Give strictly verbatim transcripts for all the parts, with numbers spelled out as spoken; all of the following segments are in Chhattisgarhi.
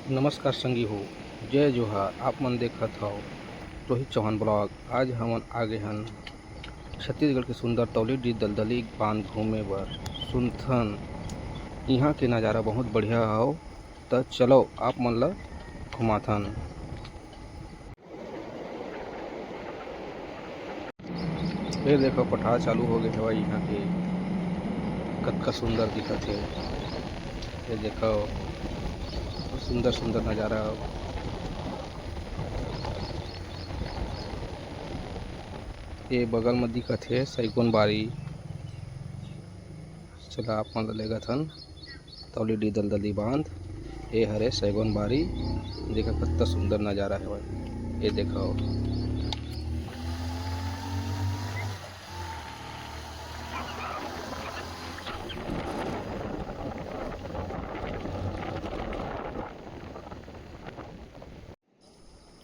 नमस्कार संगी हो, जय जोहार। आप मन देखत हव रोहित चौहान ब्लॉग। आज हमन आगे हन छत्तीसगढ़ के सुंदर तौलीडीह दलदली बांध घूमे बर। सुनथन, इहाँ के नज़ारा बहुत बढ़िया हव, त चलो आप मन ल घुमाथन। ये देखो, पठार चालू हो गए हवय इहाँ के। कतका सुंदर दिखत हे। ये देखो, सुंदर सुंदर नज़ारा। ये बगल में दिखत हे सैगोन बारी। चला आप मन ल लेगत हन तौलीडीह दलदली बांध। ए हरे सैगोन बारी। देखा कत्ता सुंदर नज़ारा हवय। ये देखो।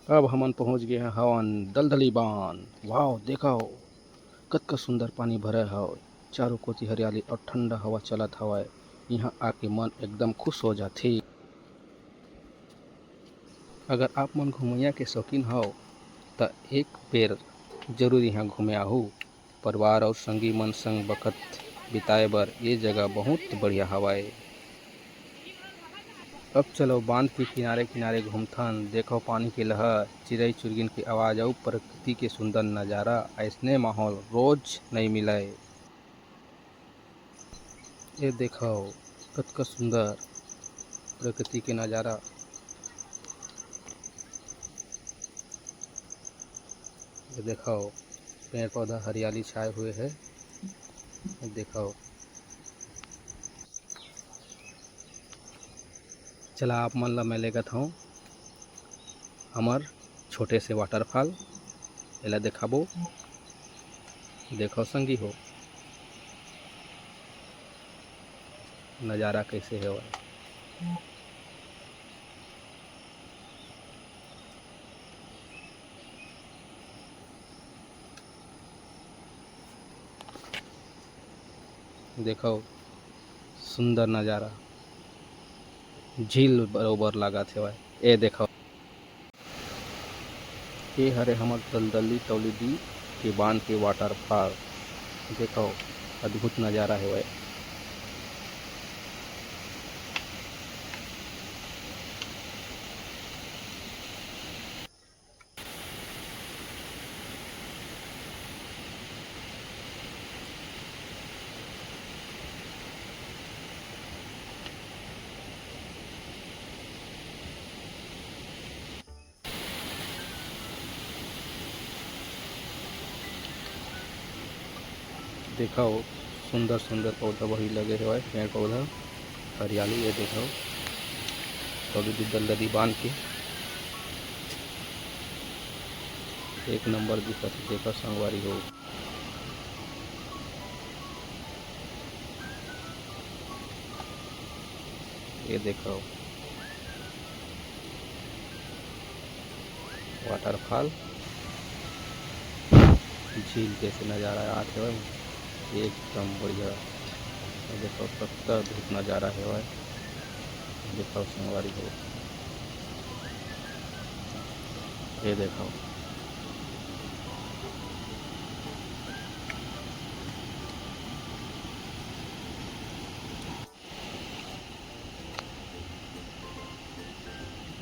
अब हमन पहुंच गए हवन दलदली बांध। वाओ, देखो कतका सुंदर पानी भरे हवय। चारों कोति हरियाली और ठंडा हवा चलत हवय। इहाँ आके मन एकदम खुश हो जाथे। अगर आप मन घुमैया के शौकीन हव, त एक बेर जरूर इहाँ घूमे आहू। परिवार और संगी मन संग बखत बिताए बर ये जगह बहुत बढ़िया हवय। अब चलो बांध के किनारे किनारे घूमथन। देखो पानी के लहर, चिरई चुरगिन के आवाज अउ प्रकृति के सुंदर नजारा। ऐसने माहौल रोज नइ मिलय। ये देखो कतका सुंदर प्रकृति के नजारा। ये देखो पेड़ पौधा हरियाली छाए हुए है। ये देखो। चला आप मन ला मैं लेगत हूँ हमर छोटे से waterfall, एला देखाबो। देखो संगी हो, नज़ारा कैसे हेवय। देखो, सुंदर नज़ारा, झील बरोबर लागत हेवय। ए देखो, ए हरे हमर दलदली तौलीडीह के बांध के waterfall। देखो, अद्भुत नज़ारा हेवय। देखो, सुंदर सुंदर पौधा वही लगे हेवय, पेड़ पौधा, हरियाली। ये देखो, तौलीडीह दलदली बांध के एक नंबर दिखत हे। देखो संगवारी हो, ये देखो, waterfall, झील जैसे नज़ारा आत हेवय, एकदम बढ़िया। ये देखो, कतका अद्भुत नज़ारा हेवय। देखो संगवारी हो, ये देखो।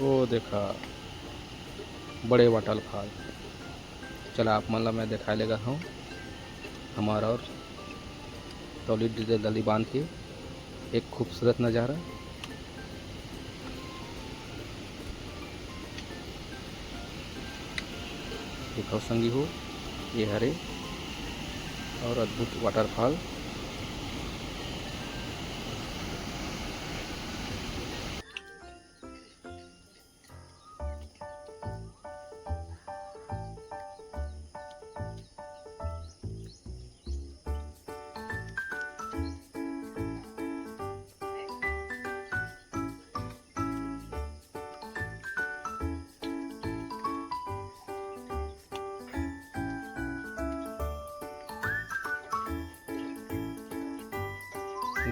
ओ देखा, बड़े waterfall। चला, आप मन ला मैं देखाए लेगत हूँ हमर और तौलीडीह दलदली बांध के एक खूबसूरत नज़ारा। देखो संगी हो, ये हरे और अद्भुत waterfall।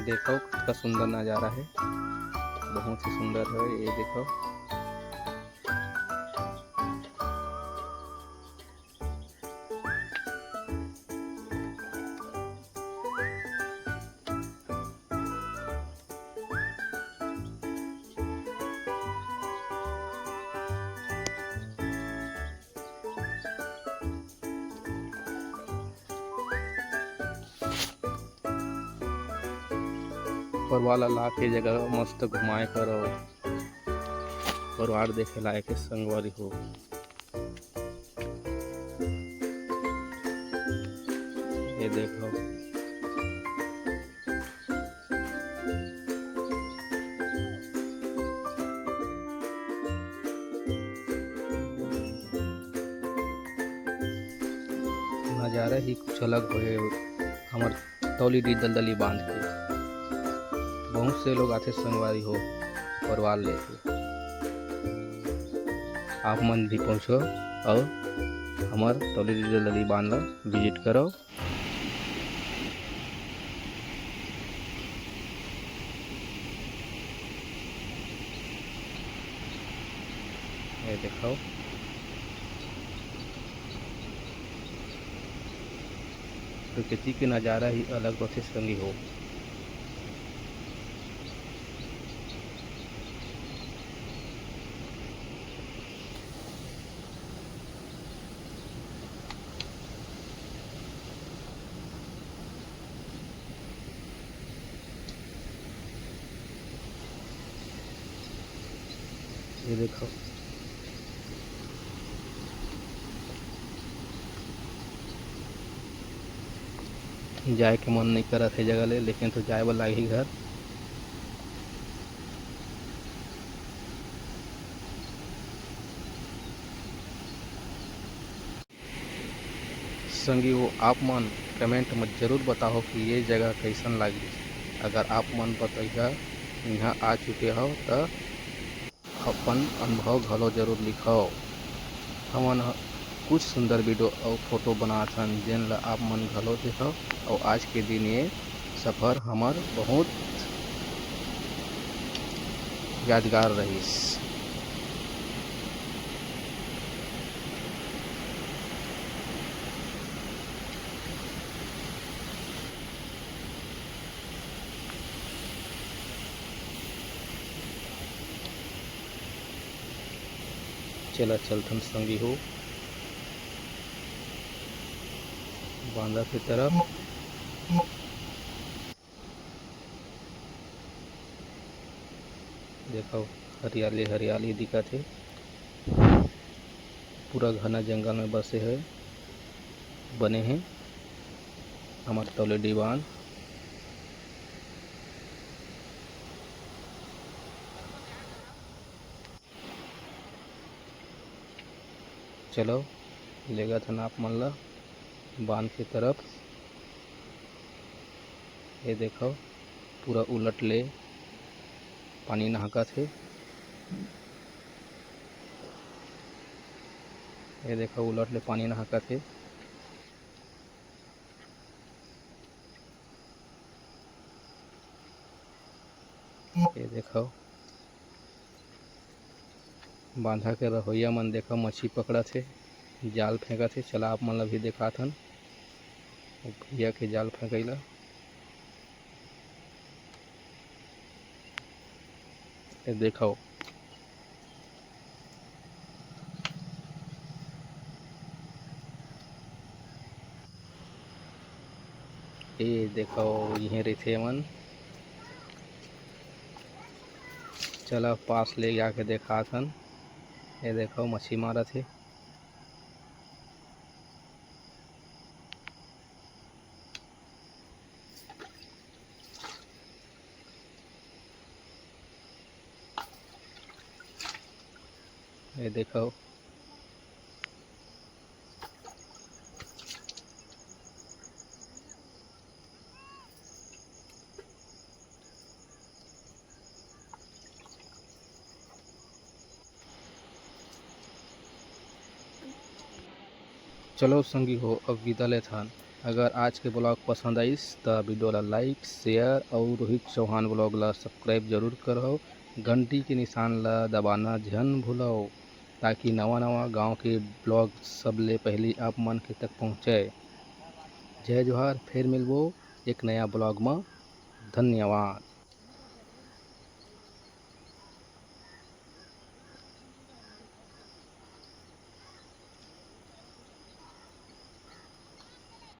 देखो, कितना सुंदर नज़ारा है। बहुत ही सुंदर है, ये देखो। परवार ला लाके जगह मस्त घुमाए करो, परवार देखे लायक हे संगवारी हो। ये देखो, नजारा ही कुछ अलग होए हमर तौलीडीह दलदली बांध के। बहुत से लोग आथे संगवारी हो, परवार लेके। आप मन भी पहुँचो अउ हमर तौलीडीह दलदली बांध ला visit करो। ये देखो, प्रकृति के नजारा ही अलग होथे संगी हो। ये देखो, जाए के मन नहीं करत हे जगह ले, लेकिन तो जाए बर लागही घर। संगी हो, आप मन comment में जरूर बताओ कि ये जगह कैसन लागिस। अगर आप मन बतैया इहाँ आ चुके हो, त अपन अनुभव घलो जरूर लिखव। हमन ह कुछ सुंदर video अउ photo बनात हन, जेन ल आप मन घलो देखव। अउ आज के दिन ये सफर हमर बहुत यादगार रहिस। चला चलथन संगी हो बांधा के तरफ। देखो, हरियाली हरियाली दिखत हे, पूरा घना जंगल में बसे हे, बने हे हमर तौलीडीह बांध। चलो, लेगत हन आप मन ला बांध के तरफ। ये देखो, पूरा उलट ले पानी नहाकत हे। ये देखो, उलट ले पानी नहाकत हे। ये देखो, बांधा के रहोइया मन देखो, मछली पकड़त हे, जाल फेंकत हे। चला, आप मन ला भी देखात हन, वो भैया के जाल फेंकई ला। ये देखो, ये देखो, इहे रहिथे मन। चला, पास ले जाके देखात हन। ये देखो, मछली मारत हे। ये देखो, चलो संगी हो, अब विदा लेथन। अगर आज के vlog पसंद आइस, त video ला like, share अउ रोहित चौहान vlog ला subscribe जरूर करहो। घंटी के निशान ला दबाना झन भूलव, ताकि नवा नवा गांव के ब्लॉग सबले पहली आप मन के तक पहुंचे। जय जोहार, फिर मिलबो एक नया ब्लॉग म। धन्यवाद।